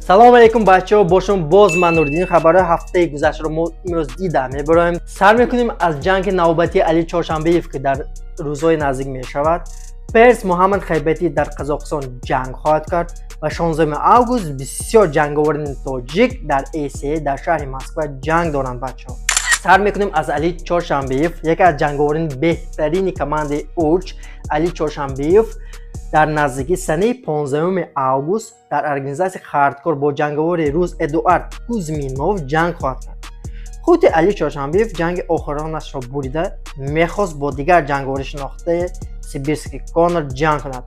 Салому алейкум, бачаҳо! Бо шумо боз ман, Нуриддин. Хабарҳои ҳафтаи гузаштаро мо имрӯз дида мебароем. Сар мекунем аз ҷанги навбатии Али Чоршанбеев, ки дар рӯзҳои наздик мешавад. Перс Муҳаммад Хайбатӣ дар Қазоқистон ҷанг хоҳад кард ва 16 август бисёр ҷанговарони тоҷик дар ACA дар шаҳри Москва ҷанг доранд. Бачаҳо, сар мекунем аз Али Чоршанбеев, яке аз ҷанговарони беҳтарини командаи Урч. Али Чоршанбеев дар наздикӣ, санаи 15 август, дар организатсияи Хардкор бо ҷанговари рус Эдуард Кузминов ҷанг хоҳад кард. Худи Али Чоршанбеев ҷанги охиронашро бурида, мехост бо дигар ҷанговари шинохтаи Сибирский Конор ҷанг кунад,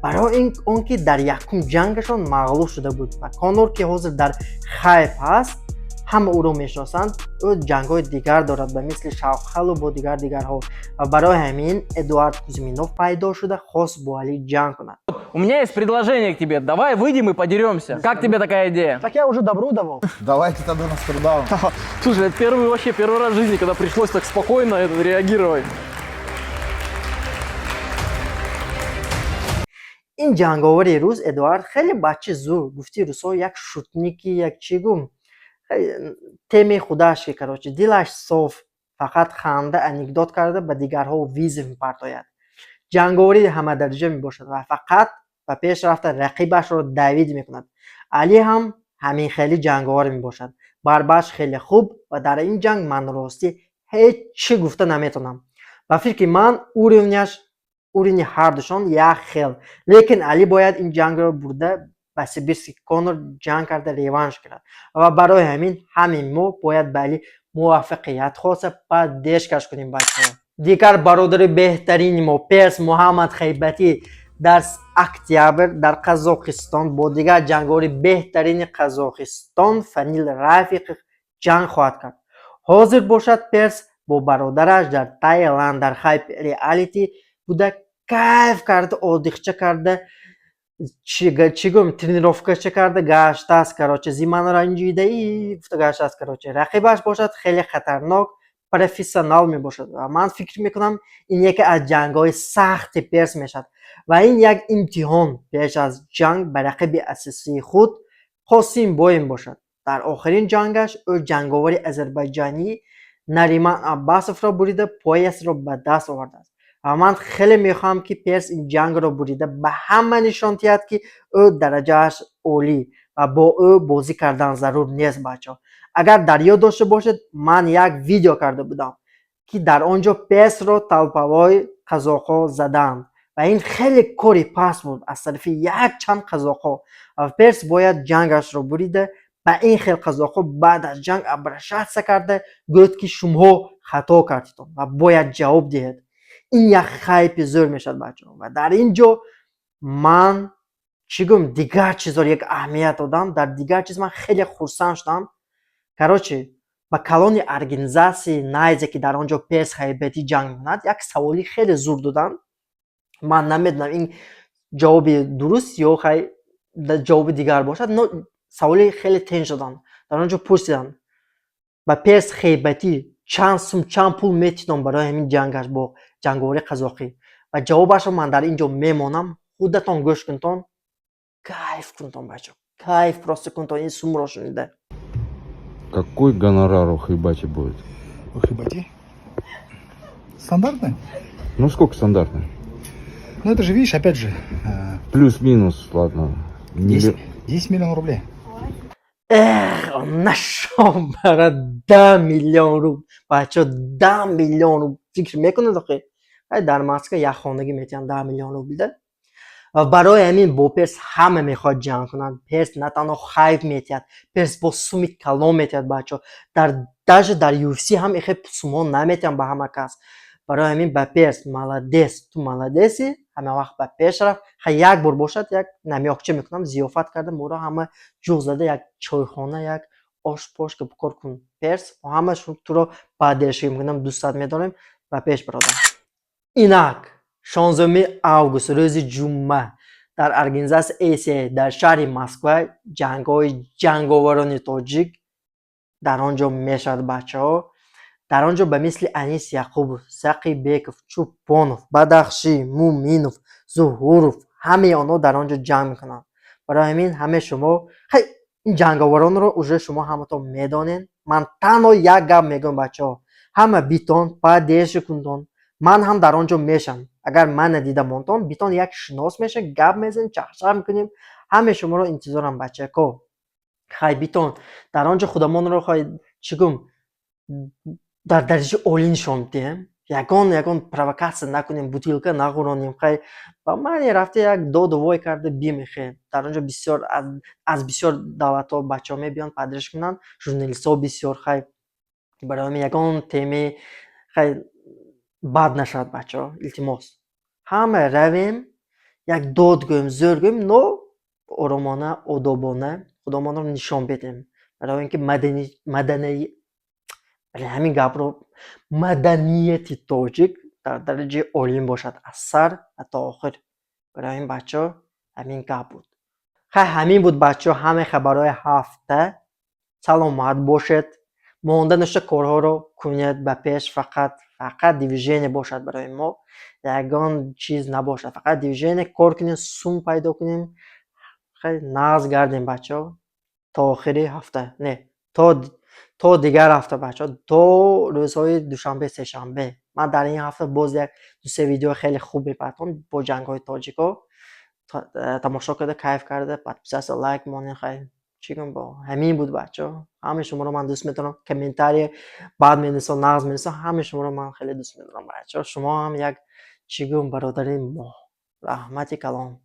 барои он ки дар якум ҷангашон мағлуб шуда буд ва Конор, ки ҳозир дар хайп ҳаст, ҳама ӯро мешиносанд, ӯ ҷангҳои дигар дорад, ба мисли Шавқалу бо дигар дигарҳо, ва барои ҳамин Эдуард Кузминов пайдо шуда, хост бо Али ҷанг кунад. У меня есть предложение к тебе. Давай выйдем и подеремся. Как тебе такая идея? Так я уже добро давал. Давайте тогда на стардаун. Слушай, это первый вообще первый раз в жизни, когда пришлось так спокойно это реагировать. Ин ҷанговари рус Эдуард хеле бачаи зур, гуфти русҳо, як шутники, як чӣ гум, теми худаш ки, короче, дилаш соф, фақат ханда, анекдот карда, ба дигарҳо вызов мепартояд. Ҷанговари ҳамадараҷа мебошад ва фақат ба пеш рафта, рақибашро давид мекунад. Али ҳам ҳамин хели ҷанговар мебошад, борьбаш хеле хуб ва дар ин ҷанг ман ростӣ ҳеҷ чӣ гуфта наметавонам. Ба фикри ман, уровняш, уровни ҳардушон як хел, лекин Али бояд ин ҷангро бурда, ба Сибирский Конор ҷанг карда, реванш кунад ва барои ҳамин ҳамин мо бояд ба Али муваффақият хоста, поддержкаш кунем, бачаҳо. Дигар бародари беҳтарини мо Перс Муҳаммад Хайбатӣ дар октябр дар Қазоқистон бо дигар ҷанговари беҳтарини Қазоқистон Фанил Рафиқов ҷанг хоҳад кард. Ҳозир бошад, Перс бо бародараш дар Таиланд дар хайп реалити буда, кайф карда, отдыхча карда, чӣ гӯм, тренировкача карда гаштааст. Короче, зимаро ранҷида гуфта гаштааст. Короче, рақибаш бошад хеле хатарнок, профессионал мебошад ва ман фикр мекунам, ин яке аз ҷангҳои сахти Перс мешавад ва ин як имтиҳон пеш аз ҷанг ба рақиби асосии худ Қосим Боем бошад. Дар охирин ҷангаш ӯ ҷанговари озарбойҷонӣ Нариман Аббасовро бурида, поясро ба даст овардааст ва ман хеле мехоҳам, ки Перс ин ҷангро бурида, ба ҳама нишон диҳад, ки ӯ дараҷааш олӣ ва бо ӯ бозӣ кардан зарур нест. Бачаҳо, агар дар ёд дошта бошед, ман як видео карда будам, ки дар он ҷо Персро толпаҳои қазоқҳо заданд ва ин хеле кори паст буд аз тарафи якчанд қазоқҳо ва Перс бояд ҷангашро бурида, ба ин хел қазоқҳо баъд аз ҷанг обращаться карда, гӯяд, ки шумоҳо хато кардитон ва бояд ҷавоб диҳед. Ин як хайпи зӯр мешавад, бачаҳо. Ва дар ин ҷо ман, чӣ гӯм, дигар чизҳоро як аҳамият додам. Дар дигар чиз ман хеле хурсанд шудам. Короче, ба калони организатсияи Найза, ки дар он ҷо Перс Хайбатӣ ҷанг мекунад, як саволи хеле зур доданд. Ман намедонам, ин ҷавоби дуруст ё хай ҷавоби дигар бошад, но саволи хеле тенж доданд. Дар он ҷо пурсиданд: ба Перс Хейбатӣ чанд сум, чанд пул метидон барои ҳамин ҷангаш бо ҷанговари қазоқӣ? Ва ҷавобашро ман дар ин ҷо мемонам, худатон гӯш кунтон, кайф кунтон, бачо, кайф просто кунтон ин сумро шунида. Какой гонорар у Хайбати будет? У Хайбати? Стандартный? Ну, сколько стандартный? Ну, это же, видишь, опять же, Плюс-минус, ладно. 10, 10 миллионов рублей. Эх, нашон бара 10 миллион рубл, бачо, 10 миллион рубл. Фикр мекунед охи? Ай, дар Москва як хонагӣ метиҳанд 10 миллион рублда. Ва барои ҳамин бо Перс ҳама мехоҳад ҷанг кунанд. Перс на танҳо хайп метиҳад, Перс бо суми калон метиҳад, бачо. Дар даже дар UFC ҳам ихе сумҳо наметиҳанд ба ҳама кас. Барои ҳамин ба Перс: молодец, ту молодеси, ҳама вақт ба пеш рафт. Ха, як бор бошад, як намёкча мекунам, зиёфат карда, моро ҳама ҷуғ зада, як чойхона, як ош пош кор кун. Перс, мо ҳама туро поддержка мекунам, дӯстат медорем, ба пеш, бародар. Инак, 16 август, рӯзи ҷумъа, дар организатсияи ACA дар шаҳри Москва ҷангҳои ҷанговарони тоҷик дар он ҷо мешавад. Бачаҳо, дар он ҷо ба мисли Анис Яқубов, Сақибеков, Чӯпонов, Бадахшӣ, Муминов, Зуҳуров, ҳамаи онҳо дар он ҷо ҷанг мекунанд. Барои ҳамин ҳамаи шумо хай. Ин ҷанговаронро уже шумо ҳаматон медонед. Ман танҳо як гап мегӯям, бачаҳо: ҳама битон поддержка кунтон. Ман ҳам дар он ҷо мешам. Агар ман надида монтон, битон, як шинос мешем, гап мезанем, чахчах мекунем. Ҳамаи шуморо интизорам, бачако. Хай, битон, дар он ҷо худамонро, хай, чӣ гӯм, дар дараҷаи олӣ нишон диҳем. Ягон провокатсия накунем, бутылка нағӯронем. Хай, ба мани рафта як доду вой карда бимехем. Дар он ҷо бисёр аз бисёр давлатҳо бачаҳо мебиёнд, поддержка кунанд, журналистҳо бисёр. Хай, барои ҳамин ягон темаи, хай, бад нашавад, бачаҳо, илтимос. Ҳама равем, як дод гӯем, зӯр гӯем, но оромона, одобона худомонро нишон бидем, барои ин ки мадании, ҳамин гапро, маданияти тоҷик дар дараҷаи олӣ бошад аз сар то охир. Барои ҳамин, бачаҳо, ҳамин гап буд. Хай, ҳамин буд, бачаҳо, ҳамаи хабарҳои ҳафта. Саломат бошед, монда нашуда корҳоро кунед ба пеш. Фақат движение бошад барои мо, ягон чиз набошад, фақат движение, кор кунем, сум пайдо кунем. Хай, нағз гардем, бачаҳо. То охири ҳафта, не, то дигар ҳафта, бачаҳо, то рӯзҳои душанбе, сешанбе. Ман дар ин ҳафта боз як дусе видеои хеле хуб мепартом бо ҷангҳои тоҷико. Тамошо карда, кайф карда, подписаться, лайк монед. Хай, чӣ гӯм, бо ҳамин буд, бачаҳо. Ҳамаи шуморо ман дӯст медорам. Комментария баъд менависам, нағз менависам. Ҳамаи шуморо ман хеле дӯст медорам, бачаҳо. Шумо ҳам як, чӣ гӯм, бародари мо. Раҳмати калон.